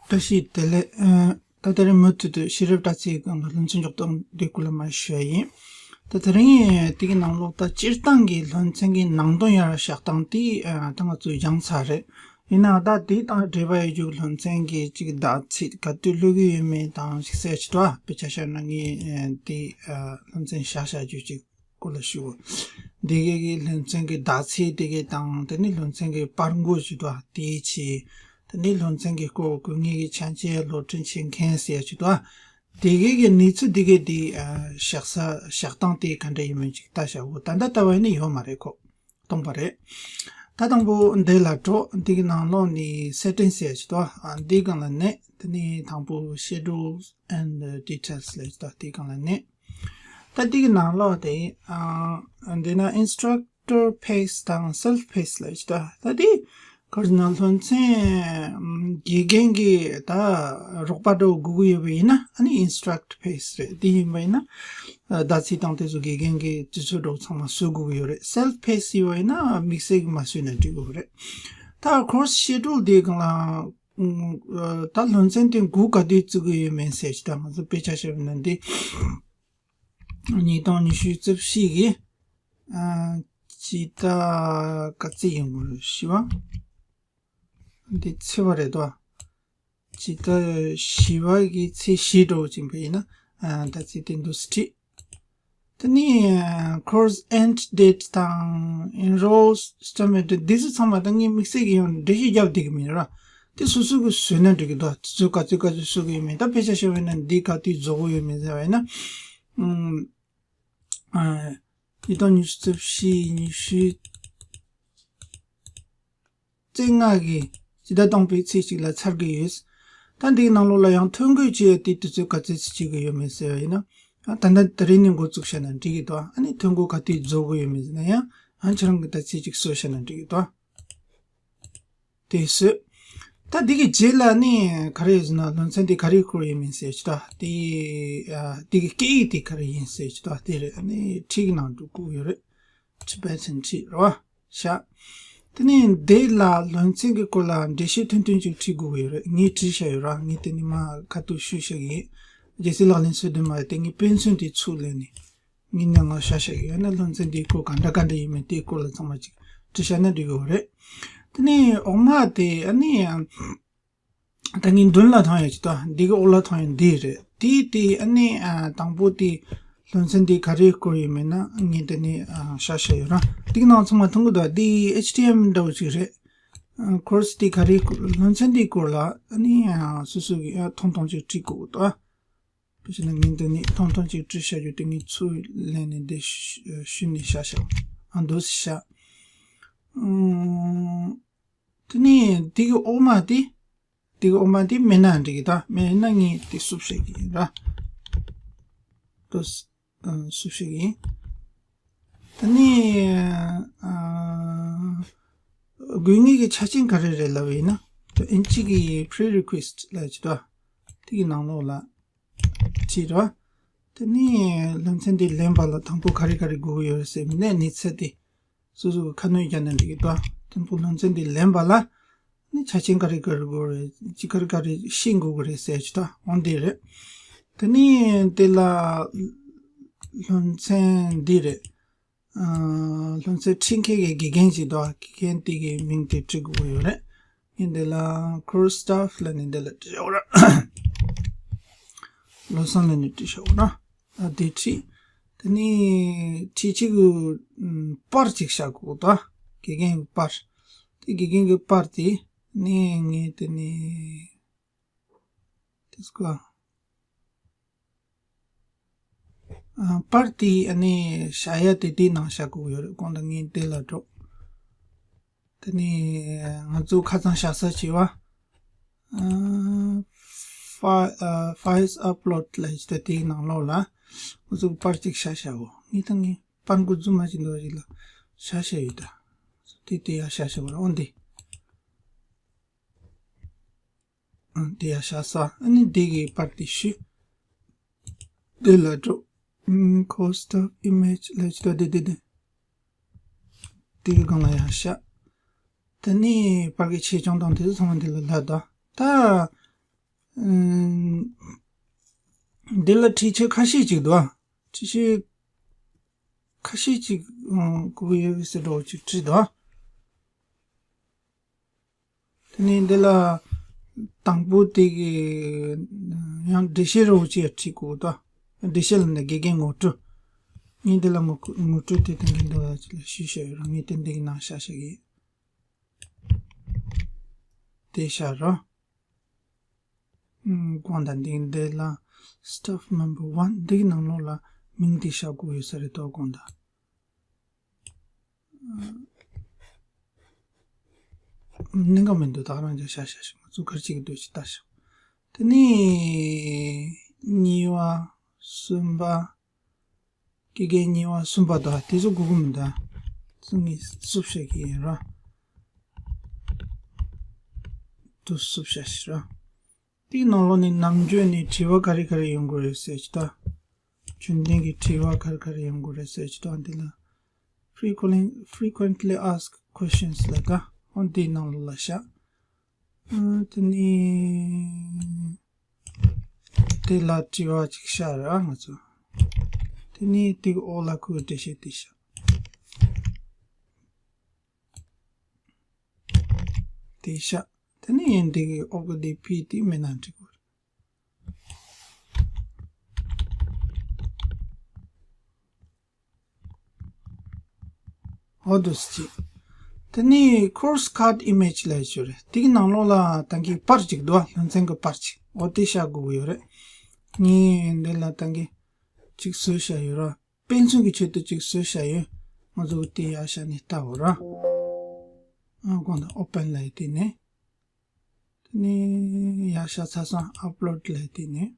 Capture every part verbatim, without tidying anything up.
བཀྲ་ཤིས་བདེ་ལེགས། ཨ། ད་དེ་རིང་མུ་མཐུད་དུ་ཤེས་རབ་བཀྲ་ཤིས་སྒང་གི་སློབ་ཚན་འཇོག་སྟངས་དེ་སྐོར་ལ་མར་ཞུ་ཡ་ཡིན། ད་དེ་རིང་དེ་གི་ནང་ལོགས་ད་སྤྱིར་བཏང་གི་སློབ་ཚན་གྱི་ནང་དོན་ཡར་བཞག་སྟངས་དེ་ཨ་ད་ང་ཚོས་སྦྱངས་ཚར་རེད། ཡིན་ནའང་ད་དེ་དང་འབྲེལ་བ་ཡོད་རྒྱུ་སློབ་ཚན་གྱི་ཅིག་བརྡ་ཚིག་ག་དུས་བླུག་གི་ཡོད་མེད་དང་ཅིག་གསལ་ཆེ་དོ། དཔེ་ཆ་བཞག་ན་ངས་ཨ་དེ་ཨ་སློབ་ཚན་བཞག་བཞག་རྒྱུ་ཅིག་སྐོར་ལ་ཞུ། འདི་གའི་གི་སློབ་ཚན་གྱི་བརྡ་ཚིག་དེ་གའི་དང་དེ་ནི་སློབ་ཚན་གྱི་པར་འགོ་ཞུ་དོ་དེའི་ཆེད། དེ་ནི་སློབ་ཚན་གྱི་སྐོར་དགོས་ངེས་ཀྱི་ཆ་རྐྱེན་བློ་འདྲི་བྱེད་མཁན་ཟེར་ཡ་ཞུ་དོ། དེ་གའི་གི་གནས་ཚུལ་དེ་གའི་དེ་ཨ་བཞག་ས་བཞག་སྟངས་དེ་ག་འདྲ་ཡིན་མིན་ཅིག་ལྟ་བྱའོ། ད་ལྟ་ལྟ་བ་ཡིན་ན་ཡོད་མ་རེད། ཁོ་སྟོང་པ་རེད། ད་དང་པོ་འདི་ལ་འགྲོ། འདི་གི་ནང་ལོགས་ནས་སེ་ཊིང་ཟེར་ཡ་ཞུ་དོ། ཨ་འདི་སྒང་ལ་གནོན། དེ་ནི་དང་པོ་Schedules and Details ལ་ཞུ་དོ། དེ་སྒང་ལ་གནོན། ད་འདི་གི་ནང་ལོགས་དེ་ཨ་འདི་ན་Instructor Page དང་Self Page ལ་ཞུ་དོ། ད་འདི་ག་རེ་ཟེར་ན་སློབ་ཚན་དགེ་རྒན་གྱི་ད་རོགས་པ་འདྲ་བོ་དགོས་ཀྱི་ཡོད་པ་ཡིན་ན་ཨ་ནི་Instructor Page རེད། འདི་ཡིན་པ་ཡིན་ན་ཨ་བརྡ་ཚིག་དང་དེ་ཚོ་དགེ་རྒན་གྱི་དུས་ཚོད་འདྲ་བོ་ཚང་མ་བཟོ་དགོས་ཀྱི་ཡོད་རེད། Self Page ཡིན་པ་ཡིན་ན་དམིགས་བསལ་གྱི་མ་བཟོས་ན་འགྲིག་གི་རེད། ད་Course Schedule དེ་སྒང་ལ་ཨ་ད་སློབ་ཚན་དེ་འགོ་ག་དུས་བཙུགས་ཀྱི་ཡོད་མེད་ཟེར་ཞིག་ད་ང་ཚོ་དཔེ་ཆ་བཞག་ན་འདི་ཉིས་སྟོང་ཉི་ཤུ་རྩ་བཞི་གི་ཨ་སྤྱི་ཟླ་ག་ཚོད་ཡིན་དགོས་རེད་ཞུ་བ། འདི་ཚེས་པ་རེད་དོ། སྤྱི་ཟླ་བཞི་པ་གི་ཚེས་བཞི་འདྲ་བོ་ཅིག་ཡིན་པ་ཡིན་ན་ཨ་ད་ཚེས་དེ་འདུག་སེ་བྲིས། དེ་ནས་Course End Date དང་Enroll Estimate འདི་ཚོ་ཚང་མ་ད་ངས་དམིགས་བསལ་གྱི་ཡང་འགྲེལ་བཤད་རྒྱབ་བསྡད་ཀྱི་མིན་ར། དེ་སོ་སོ་གིས་བཟོས་ན་འགྲིག་གི་འདུག་དུས་ཚོད་ག་ཚོད་ག་ཚོད་བཟོ་གི་ཡོད་མེད། ད་དཔེ་ཆ་བཞག་པ་ཡིན་ན་འདི་ག་དུས་རྫོགས་ཀྱི་ཡོད་མེད་ཟེར་བ་ཡིན་ན། ཨུམ། ཨ། ཉིས་སྟོང་ཉི་ཤུ་རྩ་བཞི་ཉི་ཤུ་རྩ་ལྔ་གི་སྤྱི་ཟླ་སྟོང་པའི་ཚེས་གཅིག་ལ་ཚར་གྱི་ཡོད། ད་འདིའི་ནང་ལོགས་ལ་ཡང་ཐོ་འགོད་བྱེད་ཡ་དེ་དུས་ཚོད་ག་ཚོད་ཅིག་བྱེད་ཀྱི་ཡོད་མེད་ཟེར་བ་ཡིན་ན། ཨ་ད་ལྟ་དེ་རིང་ནས་འགོ་བཙུགས་བྱས་ན་འགྲིག་གི་འདུག་ཨ་ནི་ཐོ་འགོད་ག་དུས་རྫོགས་ཀྱི་ཡོད་མེད་ཟེར་ན་ཡང་ཨ་ཁྱེད་རང་གིས་ད་ཚེས་གཅིག་བཟོས་བྱས་ན་འགྲིག་གི་འདུག་དེ་བཟོས། ད་འདི་གི་རྗེས་ལ་ནི་ག་རེ་ཡོད་ཟེར་ན་སློབ་ཚན་འདི་ག་རེའི་སྐོར་ཡིན་མིན་ཟེར་ཞིག་ད་དེ་ཨ་འདི་གི་སྐད་ཡིག་དེ་ག་རེ་ཡིན་ཟེར་ཞིག་ད་དེ་རེད། ཨ་ནི་ཁྲིད་ཀྱི་ནང་འགྲོ་དགོས་ཡོད་རེད། Tibetan ཁྲིད་རེད་བ། བཞག་དེ་ནས་འདི་ལ་སློབ་ཚན་གྱི་སྐོར་ལ་འགྲེལ་བཤད་ཐུང་ཐུང་ཅིག་བྲིས་དགོས་ཀྱི་ཡོད་རེད། ངས་བྲིས་བཞག་ཡོད་ར། ངས་དེ་ནས་མར་ཁ་ཐུག་ཞུས་བཞག་གི་ཡིན། རྒྱལ་སྲས་ལག་ལེན་སོ་བདུན་མ་དེ་ངས་དཔེ་མཚོན་དེ་ཚུར་ལེན་ནས་ངས་ནས་ང་བཞག་བཞག་གི་ཡོད་ན་སློབ་ཚན་འདིའི་སྐོར་ག་འདྲ་ག་འདྲ་ཡིན་མིན་དེའི་སྐོར་ལ་ཚང་མ་ཅིག་བྲིས་བཞག་ན་འགྲིག་གི་ཡོད་རེད། དེ་ནས་འོག་མ་དེ་ཨ་ནི་ད་ངས་མདུན་ལ་མཐོང་ཡོད་ཅིག་ད་འདི་གི་འོག་ལ་མཐོང་ཡོད་འདི་རེད། དེ་དེ་ཨ་ནི་ཨ་དང་པོ་དེ་སློབ་ཚན་འདི་ག་རེའི་སྐོར་ཡིན་མིན་ན་ངས་དེ་ནས་ཨ་བཞག་བཞག་ཡོད་ར། འདི་གི་ནང་ཚང་མ་མཐོང་གི་འདུག་འདི་H T M འདྲ་བོ་ཅིག་རེད། ཨ་course འདི་ག་རེའི་སྐོར་སློབ་ཚན་འདིའི་སྐོར་ལ་ཨ་ནི་ཨ་སོ་སོ་གི་ཨ་ཐུང་ཐུང་ཅིག་བྲིས་དགོས་ཀྱི་འདུག་དཔེ་བྱས་ན་ངས་འདི་ནས་ཐུང་ཐུང་ཅིག་བྲིས་བཞག་རྒྱུ་དེ་ངས་ཚུར་ལེན་ནས་འདི་ཞུ་ཞུས་ནས་བཞག་བཞག་ཨ་འདུག་སེ་བཞག་ཨུམ། དེ་ནས་འདི་གི་འོག་མ་དེ། འདི་གི་འོག་མ་དེ་མེད་ན་འགྲིག་གི་ད་མེད་ན་ངས་དེ་བསུབ་བྱེད་ཀྱི་ཡིན་ར། ཏོ། ཨ་བསུབ་བྱེད་ཀྱི་ཡིན། དེ་ནས་ཨ་དགོས་ངེས་ཀྱི་ཆ་རྐྱེན་ག་རེ་རེད་ལབ་པ་ཡིན་ན། ད་ཨིན་ཇི་གི་prerequisite ལབ་ཀྱི་ད། དེ་གི་ནང་ལོགས་ལ་བྲིས་ར། དེ་ནས་སློབ་ཚན་དེ་ལེན་པ་ལ་དང་པོ་ག་རེ་ག་རེ་དགོས་ཀྱི་ཡོད་རེད་ཟེར་མིན་ནས་གནས་ཚད་དེ། སོ་སོ་གི་ཁ་སྣོན་བརྒྱབ་ན་འགྲིག་གི་འདུག་དང་པོ་སློབ་ཚན་འདི་ལེན་པ་ལ་ནི་ཆ་རྐྱེན་ག་རེ་ག་རེ་དགོས་རེད། ཅི་ག་རེ་ག་རེ་ཤེས་དགོས་ཀྱི་རེད་ཟེར་ཅིག་ད་འོང་འདི་རེད། དེ་ནས་དེ་ལ་སློབ་ཚན་འདི་རེད། ཨ་སློབ་ཚན་ཁྲིད་མཁན་གྱི་དགེ་རྒན་ཅིག་འདུག་དགེ་རྒན་དེ་གི་མིང་དེ་བྲི་དགོས་ཀྱི་ཡོད་རེད། ངས་འདི་ལ་course staff ལབ་ནས་འདི་ལ་བྲི་ཤོག་ར། བློ་བཟང་ལབ་ནས་བྲི་ཤོག་ར། ཨ་དེ་བྲིས། དེ་ནས་ཁྲིད་བྱེད་ཀྱི་ཨམ་པར་ཅིག་བཞག་དགོས་ད། དགེ་རྒན་གྱི་པར། དེ་དགེ་རྒན་གྱི་པར་དེ་ནས་ངས་དེ་ནས་དེ་སྐོར་ཨ་པར་དེ་ཨ་ནི་བཞག་ཡ་དེ་དེའི་ནང་བཞག་དགོས་ཡོད་རེད། གོང་དུ་ངས་དེ་ལ་འགྲོ། དེ་ནས་ང་ཚོ་ཁ་སང་བཞག་ས་བྱས་པ། ཨ་ཕའི་ཨ་files upload ལབ་ཡ་ཅིག་ད་དེའི་ནང་ལོགས་ལ་ང་ཚོ་པར་ཅིག་བཞག་བཞག་གོ་ངས་ད་ངས་པར་འགོ་འཛུགས་མ་བྱས་འདུག་ཅིག་ལ་བཞག་བཞག་ཡོད་ད། དེ་དེ་ཡར་བཞག་བཞག་གོ་ར་འོ་འདི། ཨ་དེ་ཡར་བཞག་ས་ཨ་ནི་དེ་གི་པར་དེ་ཞུ། དེ་ལ་འགྲོ། ཨམ་course staff image ལབ་ཡ་ཅིག་ད་དེ་དེ་དེ། དེ་གི་སྒང་ལ་ཡར་བཞག་དེ་ནས་པར་གྱི་ཆེ་ཆུང་དང་དེ་ཚོ་ཚང་མ་འདི་ལ་ལབ་ད། ད་ འདི་ལ་འཁྲིད་ཆས་ཁ་ཤས་ཅིག་འདུག་ཨ། འཁྲིད་ཆས་ཁ་ཤས་ཅིག་གོ་གི་ཡོད་ཟེར་འགྲོ་ཅིག་བྲིས་འདུག་ཨ། དེ་ནས་འདི་ལ་དང་པོ་དེ་གི་ཡང་འགྲེལ་བཤད་རོ་ཅིག་བྲིས་གོ་འདུག་འགྲེལ་བཤད་ལ་ནི་དགེ་རྒན་ངོ་སྤྲོད། ངས་འདི་ལ་ངོ་ངོ་སྤྲོད་དེ་དང་གི་འདི་ལ་ཅིག་ལ་ཞུས་བྱ་ཡོད་ར། ངས་དེ་འདི་གི་ནང་བཞག་བྱ་གི། དེ་བཞག་ར། དགོངས་དག་འདི་འདི་ལ་staff member one འདི་གི་ནང་ལོགས་ལ་མིང་དེ་བཞག་དགོས་ཡོད་ས་རེད་དོ། དགོངས་དག་གནད་འགག་མི་འདུག་ད་རང་ཅག་ཤ་ཤ་ཞིག་ང་ཚོ་གར་ཅིག་སྡོད་ཅིག་ལྟ་ཞིག་དེ་ནས་གཉིས་པ། གསུམ་པ། དགེ་རྒན་གཉིས་པ་གསུམ་པ་དང་དེ་ཚོ་དགོས་ཀྱི་མི་འདུག་ཚོ་ངས་བསུབ་བྱེད་ཀྱི་ཡིན་ར། དུ་བསུབ་བྱ་ཞིག་ར། དེའི་ནང་ལོགས་ནས་ནམ་རྒྱུན་ནས་དྲི་བ་ག་རེ་ག་རེ་ཡོང་གི་རེད་ཟེར་གྱི་ད། རྒྱུན་ལྡན་གྱི་དྲི་བ་ག་རེ་ག་རེ་ཡོང་གི་རེད་ཟེར་གྱི་ད་འདི་ལ། Frequently, frequently asked questions ལ་ད། འོ་འདིའི་ནང་ལོགས་ལ་བཞག་དེ་ནས་དེ་ལ་དྲི་བ་ཅིག་བཞག་ར་ང་ཚོ། དེ་ནས་དེའི་འོག་ལ་ཁོའི་འགྲེལ་བཤད་དེ་བཞག་དེ་བཞག་དེ་ནས་ཡིན་དེ་གི་འོག་གི་དེ་ཕི་དེ་མེད་ན་འགྲིག་གོ་འོ་འདུག་སེ་བྱས། དེ་ནས་course card image ལབ་ཡག་ཅིག་ཡོད་རེད། དེ་གི་ནང་ལོགས་ལ་ད་གིན་པར་ཅིག་འདུག་བ། སློབ་ཚན་གི་པར་ཅིག་འོ་དེ་བཞག་དགོས་ཀྱི་ཡོད་རེད། ངས་འདི་ལ་ད་གིན་ཅིག་བཟོས་བཞག་ཡོད་ར། དཔེ་མཚོན་གྱི་ཆེད་དུ་ཅིག་བཟོས་བཞག་ཡོད། ང་ཚོ་གི་དེ་ཡར་བཞག་ནས་ལྟ་འོ་ར། ཨ་དགོངས་དག open ལབ་ཡག་དེ་ནས། དེ་ནས་ཡར་བཞག་ཚར་སོང་upload ལབ་ཡག་དེ་ནས།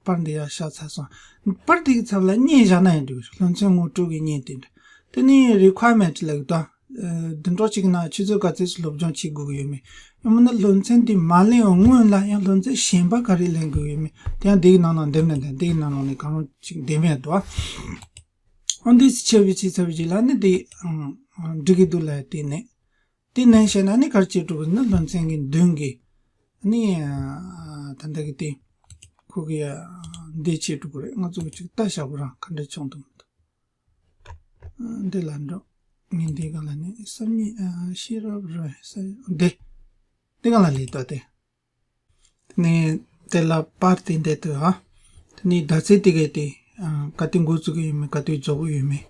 པར་འདི་ཡར་བཞག་ཚར་སོང་། པར་འདི་གི་ཚབ་ལ་བརྙན་བཞག་ན་ཡང་འགྲིག་སློབ་ཚན་ངོ་སྤྲོད་ཀྱི་བརྙན་དེ་འདྲ། དེ་ནས་requirement ལབ་ཀྱི་འདུག་འདི་འདྲ་ཅིག་ན་ཆུ་ཚོད་ག་ཚོད་སློབ་སྦྱོང་བྱེད་དགོས་ཀྱི་ཡོད་མེད། ཡང་མིན་ན་སློབ་ཚན་འདི་མ་ལེན་པའི་སྔོན་ལ་ཡང་སློབ་ཚན་གཞན་པ་ག་རེ་ལེན་དགོས་ཡོད་མེད་དེ་ཡང་འདི་གི་ནང་ན་འདེམས་ན་འདེམས་འདི་གི་ནང་ལོགས་ནས་གང་རུང་ཅིག་འདེམས་ཡག་འདུག་འོ་འདི་ཚོ་བྱས་པའི་ཚེ་ཚར་བའི་རྗེས་ལ་ནི་འདི་འགྲིག་གི་འདུག་ལབ་ཡག་དེ་ནས། དེ་ནང་བཞིན་ཨ་ནི་ག་རེ་བྱེད་འགྲོ་གི་ན་སློབ་ཚན་གྱི་མདུན་གྱི་ཨ་ནི་ད་ལྟ་གི་དེ་ཁོ་གི་འདི་བྱེད་འགྲོ་གི་རེད། ང་ཚོ་གི་ཅིག་ལྟ་བྱ་བོ་རང་ག་འདྲ་བྱུང་འདུག་མི་འདུག་འདི་ལ་འགྲོ། ངས་འདི་ག་ལ་ནི་བསམ་ཉིད་ཤེས་རབ་རོལ་ས་འདི་འདི་ག་ལ་ལས་ལྟ་དེ། དེ་ནས་དེ་ལ་པར་དེ་འདྲ་དུ་ཧ། དེ་ནས་ཟླ་ཚེས་དེ་གའི་དེ་ག་དུས་འགོ་བཙུགས་ཀྱི་ཡོད་མེད་ག་དུས་རྫོགས་ཀྱི་ཡོད་མེད།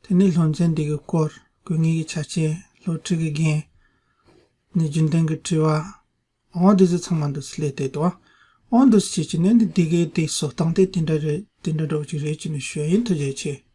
དེ་ནས་སློབ་ཚན་དེ་གའི་སྐོར་དགོས་ངེས་ཀྱི་ཆ་རྐྱེན་སློབ་ཁྲིད་ཀྱི་འགན། ནས་རྒྱུན་ལྡན་གྱི་དྲི་བ། འོ་འདི་ཚོ་ཚང་མ་འདུག་སེ་སླེབས་དེ་དོ། འོ་འདུག་སེ་བྱེད་ཀྱི་ནས་འདི་དེ་གའི་དེ་བཟོ་སྟངས་དེ་དེ་འདྲ་རེད་དེ་འདྲ་འདྲ་བོ་ཅིག་རེད་ཅེས་ནས་ཞུ་ཡ་ཡིན། ཐུགས་རྗེ་ཆེ།